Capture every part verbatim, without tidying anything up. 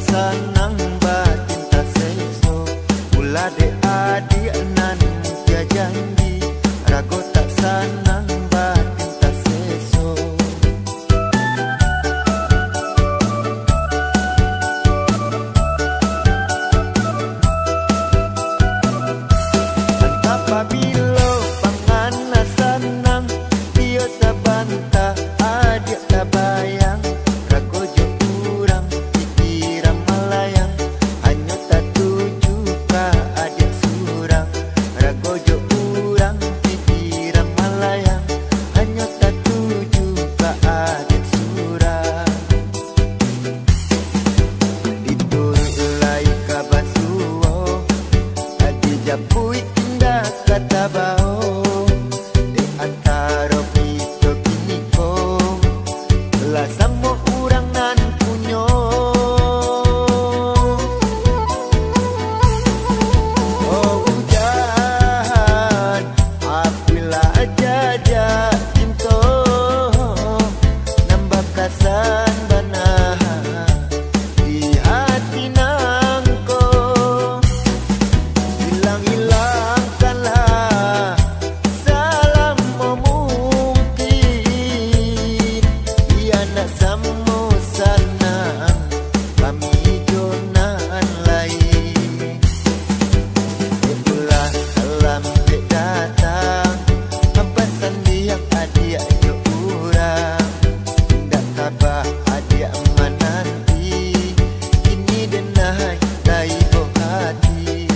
Sanang batin taseso, ulah dek adiak nan mukia janji, rago tak sanang batin taseso. Antah pabilo panganan sanang, iyo sabanta adiak tabayang, rago jo urang pikiran malayang, hanyo tatuju ka adiak surang, rago jo urang pikiran malayang, hanyo tatuju ka adiak surang. Dituruik lai ka basuo, adi japuik indak ka tabao. Dek antaro kito kiniko, lah samo urang nan punyo. Oh ujan, apuihlah jajak cinto, nan bakasan bana di hati nangko. Ilang-ilangkanlah salamo mungkin, di anak samo sanang, kami jo nan lain. Itulah salam dek datang, ampa sandiang adiak jo urang. Indak saba adiak mananti, kini den naik taibo hati.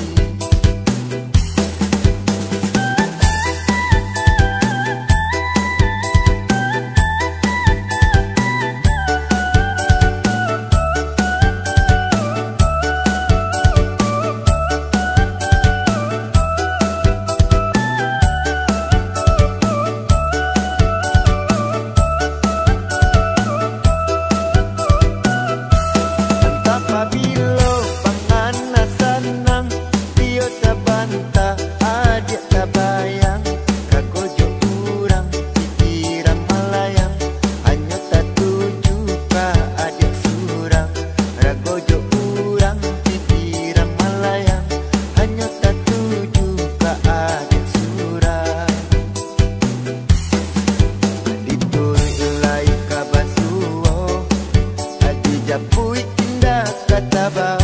Antah pabilo panganan sanang, iyo sabanta adiak tabayang, rago jo urang pikiran malayang, hanyo tatuju ka adiak surang, rago jo urang pikiran malayang, hanyo tatuju ka adiak surang. Dituruik lai ka basuo, adi japuik indak ka tabao.